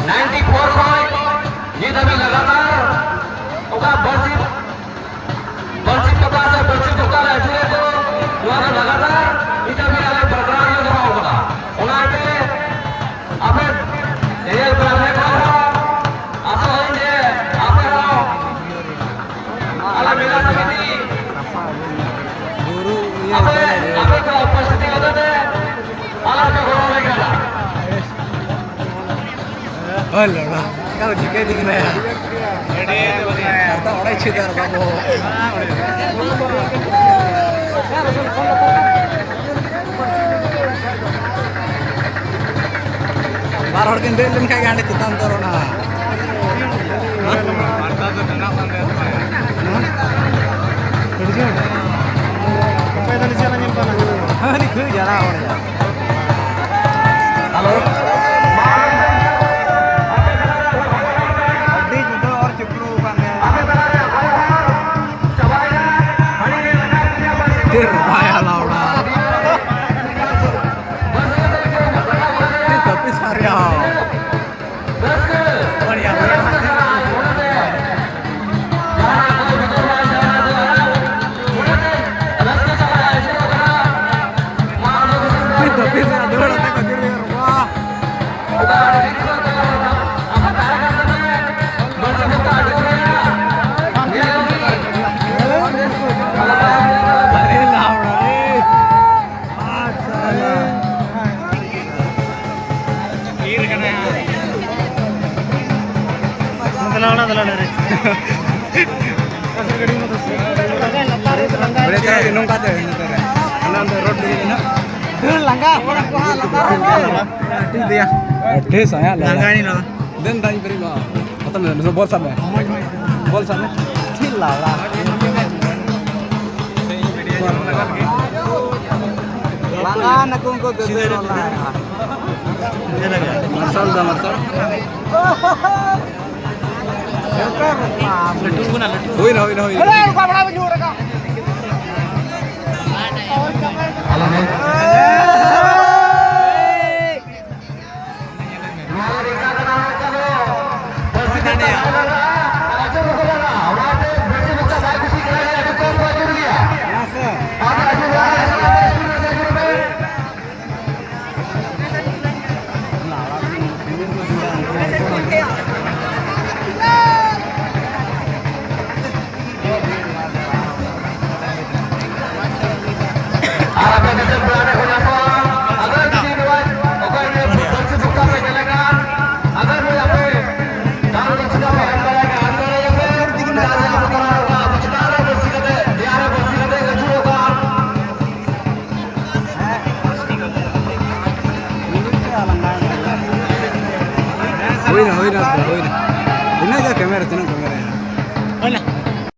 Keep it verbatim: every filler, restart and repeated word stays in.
Ninety four ᱠᱷᱚᱱ ᱱᱤᱛ ᱦᱟᱹᱵᱤᱡ ᱞᱟᱜᱟᱛᱟᱨ ᱚᱠᱟ ᱵᱟᱹᱲᱥᱤ, ᱵᱟᱹᱲᱥᱤ ᱯᱟᱛᱟ ᱥᱮ ᱵᱟᱹᱲᱥᱤ ᱯᱟᱛᱟ ᱨᱮ ᱟᱹᱪᱩᱨᱮᱫ ᱠᱚ, ᱱᱚᱣᱟ ᱫᱚ ᱞᱟᱜᱟᱛᱟᱨ ᱱᱤᱛ ᱦᱟᱹᱵᱤᱡ ᱟᱞᱮ ᱯᱨᱳᱜᱨᱟᱢ ᱞᱮ ᱫᱚᱦᱚ ᱟᱠᱟᱫᱟ᱾ ᱚᱱᱟ ᱤᱭᱟᱹᱛᱮ ᱟᱯᱮ ᱧᱮᱧᱮᱞ ᱯᱮᱲᱟ ᱦᱚᱲ ᱦᱚᱸ ᱟᱥᱚᱜ ᱟᱹᱧ ᱡᱮ ᱟᱯᱮ ᱦᱚᱸ ᱟᱞᱮ ᱢᱮᱞᱟ ᱥᱚᱢᱤᱛᱤ ᱟᱯᱮ, ᱟᱯᱮ ᱠᱚ ᱩᱯᱚᱥᱛᱷᱤᱛ ᱦᱚᱛᱮᱛᱮ ᱟᱞᱮ ᱯᱮ ᱜᱚᱲᱚ ᱟᱞᱮ ᱠᱟᱱᱟ᱾ ᱦᱳᱭ ᱞᱚᱲᱟ, ᱚᱠᱟ ᱨᱮ ᱪᱤᱠᱟᱹᱭ ᱫᱤᱧ ᱠᱟᱱᱟ? ᱟᱨ ᱫᱚ ᱚᱲᱟᱭ ᱪᱷᱤᱫᱟᱨ ᱵᱟᱵᱩ᱾ ᱵᱟᱨ ᱦᱚᱲ ᱠᱤᱱ ᱫᱮᱡ ᱞᱮᱱᱠᱷᱟᱱ ᱜᱮ ᱦᱟᱸᱰᱮ ᱪᱮᱛᱟᱱ ᱩᱛᱟᱹᱨ ᱚᱱᱟ᱾ ᱦᱮᱸ? ᱦᱮᱸ, ᱱᱤᱛ ᱜᱷᱟᱹᱲᱤᱡ ᱡᱟᱱᱟᱣ ᱦᱚᱲ ᱭᱟ᱾ ᱟᱹᱰᱤ ᱡᱩᱫᱟᱹ ᱚᱨ ᱪᱩᱠᱞᱩ ᱟᱠᱟᱱ ᱜᱮᱭᱟ᱾ ᱪᱮᱫ ᱨᱚᱦᱟᱭ ᱟᱞᱟᱣ ᱚᱲᱟᱜ᱾ ᱪᱮᱫ ᱛᱟᱹᱯᱤᱥ ᱥᱟᱨᱭᱟ᱾ ᱵᱨᱮᱠ ᱨᱮ ᱱᱚᱝᱠᱟ ᱛᱮ, ᱱᱚᱝᱠᱟ ᱨᱮ᱾ ᱦᱟᱱᱟ ᱫᱚ ᱨᱳᱰ ᱨᱮ ᱢᱮᱱᱟᱜ᱾ ᱫᱟᱹᱲ ᱞᱟᱸᱜᱟ ᱦᱚᱲ ᱠᱚ ᱦᱟᱸᱜ ᱞᱟᱛᱟᱨ ᱨᱮ᱾ ᱴᱷᱤᱠ ᱜᱮᱭᱟ᱾ ᱴᱷᱤᱠ ᱥᱟᱭᱟ ᱞᱟᱸᱜᱟ᱾ ᱞᱟᱸᱜᱟ ᱱᱤ ᱱᱚᱣᱟ᱾ ᱫᱮᱱ ᱫᱟᱹᱧ ᱵᱨᱮᱠ ᱱᱚᱣᱟ᱾ ᱦᱟᱛᱟᱣ ᱢᱮ, ᱱᱩᱥᱚ ᱵᱚᱞ ᱥᱟᱵ ᱢᱮ᱾ ᱵᱚᱞ ᱥᱟᱵ ᱢᱮ᱾ ᱴᱷᱤᱠ ᱞᱟᱣᱲᱟ᱾ ᱞᱟᱸᱜᱟ ᱱᱟᱠᱚ ᱩᱱᱠᱩ ᱫᱟᱹᱫᱟᱹ ᱨᱚᱞᱟ᱾ ᱢᱟᱨᱥᱟᱞ ᱫᱟ ᱢᱟᱨᱥᱟᱞ᱾ ᱞᱟᱹᱴᱩ ᱠᱟᱱᱟ, ᱞᱟᱹᱴᱩ᱾ ᱦᱩᱭᱱᱟ, ᱦᱩᱭᱱᱟ, ᱦᱩᱭᱱᱟ᱾ ᱦᱮᱞᱳ᱾ ᱟᱨ ᱟᱯᱮ ᱠᱟᱛᱮ ᱯᱮᱲᱟ ᱠᱚ ᱧᱟᱯᱟᱢ, ᱟᱫᱚ ᱡᱩᱫᱤ ᱱᱚᱣᱟ ᱚᱠᱚᱭ ᱱᱤᱭᱟᱹ ᱯᱟᱹᱨᱥᱤ ᱵᱚᱠᱛᱟ ᱯᱮ ᱧᱮᱞᱮ ᱠᱟᱱ, ᱟᱫᱚ ᱱᱩᱭ ᱟᱯᱮ ᱫᱟᱱ ᱫᱚᱠᱷᱤᱱᱟ ᱯᱮ ᱮᱢ ᱫᱟᱲᱮᱭᱟᱜ ᱠᱷᱟᱱ ᱮᱢ ᱫᱟᱲᱮᱭᱟᱜ ᱯᱮ᱾ ᱟᱨ ᱡᱟᱦᱟᱸ ᱵᱚᱠᱚᱨᱟ ᱨᱮ ᱟᱵᱚ ᱪᱮᱛᱟᱱ ᱨᱮ ᱯᱟᱹᱨᱥᱤ ᱠᱟᱛᱮ, ᱫᱮᱭᱟ ᱨᱮ ᱯᱟᱹᱨᱥᱤ ᱠᱟᱛᱮ ᱟᱹᱪᱩᱨᱚᱜ ᱠᱟᱱ᱾ ᱦᱩᱭᱱᱟ, ᱦᱩᱭᱱᱟ, ᱦᱩᱭᱱᱟ᱾ ᱛᱤᱱᱟᱹᱜ ᱜᱮ ᱠᱮᱢᱮᱨᱟ, ᱛᱤᱱᱟᱹᱜ ᱠᱮᱢᱮᱨᱟ? ᱦᱩᱭᱱᱟ᱾